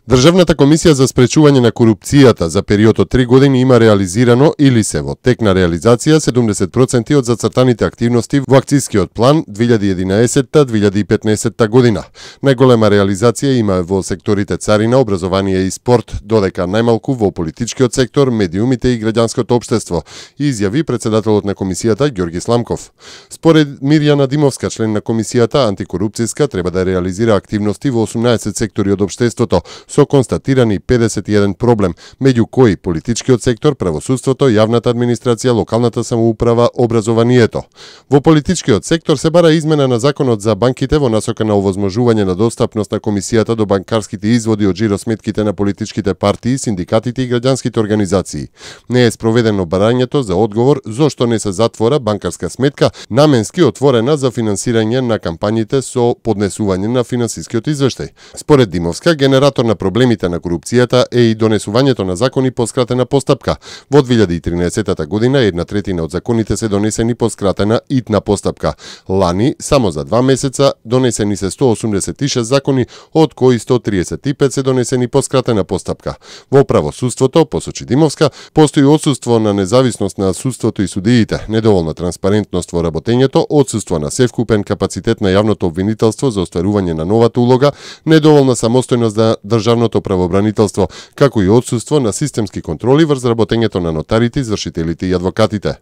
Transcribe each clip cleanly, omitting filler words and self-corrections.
Државната комисија за спречување на корупцијата за период од 3 години има реализирано или се во тек на реализација 70% од зацртаните активности во акцијскиот план 2011-2015 година. Најголема реализација има во секторите царина, образование и спорт, додека најмалку во политичкиот сектор, медиумите и граѓанското општество, изјави председателот на комисијата Ѓорги Сламков. Според Мирјана Димовска, член на комисијата антикорупцијска, треба да реализира активности во 18 сектори од општеството, со констатирани 51 проблем, меѓу кои политичкиот сектор, правосудството, јавната администрација, локалната самоуправа, образованието. Во политичкиот сектор се бара измена на законот за банките во насока на овозможување на достапност на комисијата до банкарските изводи од жиросметките на политичките партии, синдикатите и граѓанските организации. Не е спроведено барањето за одговор зошто не се затвора банкарска сметка наменски отворена за финансирање на кампањите со поднесување на финансискиот извештај. Според Димовска, генератор на проблемите на корупцијата е и донесувањето на закони по скратена постапка. Во 2013 година 1/3 од законите се донесени по скратена итна постапка. Лани, само за 2 месеца, донесени се 186 закони, од кои 135 се донесени по скратена постапка. Во правосудството, посочи Димовска, постои отсуство на независност на судството и судиите, недоволна транспарентност во работењето, отсуство на севкупен капацитет на јавното обвинителство за остварување на новата улога, недоволна самостојност на државното правобранителство, како и отсуство на системски контроли врз работењето на нотарите, извршителите и адвокатите.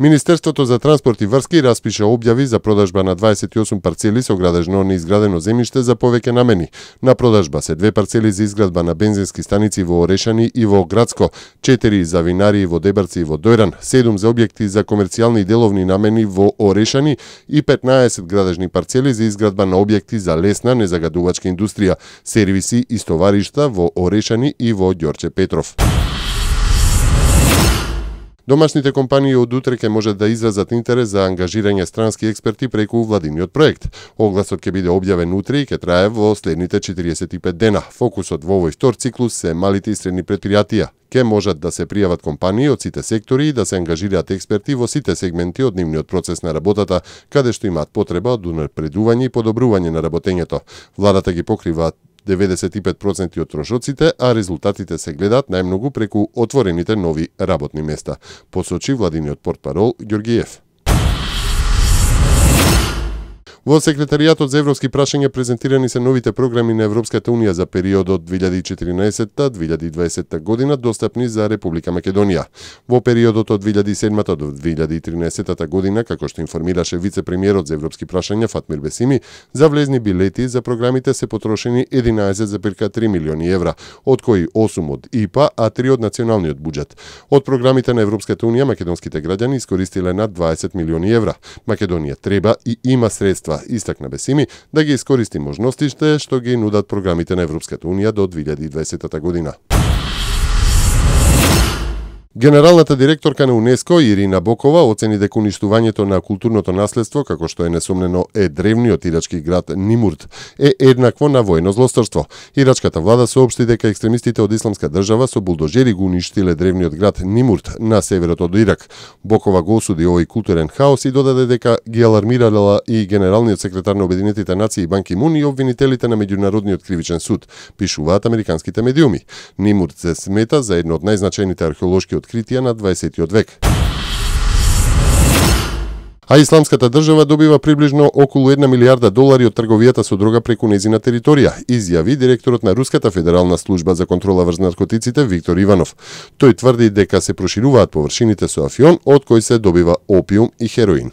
Министерството за транспорт и врски распиша објави за продажба на 28 парцели со градежно неизградено земјиште за повеќе намени. На продажба се 2 парцели за изградба на бензински станици во Орешани и во Градско, 4 за винарии во Дебарци и во Дојран, 7 за објекти за комерцијални и деловни намени во Орешани и 15 градежни парцели за изградба на објекти за лесна незагадувачка индустрија, сервиси и стоваришта во Орешани и во Ѓорче Петров. Домашните компании од утре ќе можат да изразат интерес за ангажирање странски експерти преку владиниот проект. Огласот ќе биде објавен утре и ќе трае во следните 45 дена. Фокусот во овој втор циклус се малите и средни претпријатија. Ке можат да се пријават компании од сите сектори и да се ангажираат експерти во сите сегменти од нивниот процес на работата, каде што имаат потреба од унапредување и подобрување на работењето. Владата ги покрива 95% од трошоците, а резултатите се гледаат најмногу преку отворените нови работни места, посочи владиниот портпарол Ѓоргиев. Во Секретаријатот за европски прашања презентирани се новите програми на Европската Унија за периодот 2014-2020 година достапни за Република Македонија. Во периодот од 2007 до 2013 година, како што информираше вице-премиерот за европски прашања Фатмир Бесими, за влезни билети за програмите се потрошени 11,3 милиони евра, од кои 8 од ИПА, а 3 од националниот буџет. Од програмите на Европската Унија македонските граѓани искористиле над 20 милиони евра. Македонија треба и има средства, истакна Бесими, да ги искористи можностите што ги нудат програмите на Европската Унија до 2020 година. Генералната директорка на УНЕСКО Ирина Бокова оцени дека уништувањето на културното наследство, како што е несомнено е древниот ирачки град Нимурт, е еднакво на воено злосторство. Ирачката влада соопшти дека екстремистите од Исламска држава со булдожери го уништиле древниот град Нимурт на северот од Ирак. Бокова го осуди овој културен хаос и додаде дека ги алармирала и генералниот секретар на Обединетите нации Бан Ки Мун и обвинителите на Меѓународниот кривичен суд, пишуваат американските медиуми. Нимурт се смета за едно од најзначајните археолошки откритија на 20 век. А Исламската држава добива приближно околу 1 милијарда долари од трговијата со дрога преку нејзина територија, изјави директорот на Руската федерална служба за контрола врз наркотиците Виктор Иванов. Тој тврди дека се прошируваат површините со афион од кој се добива опиум и хероин.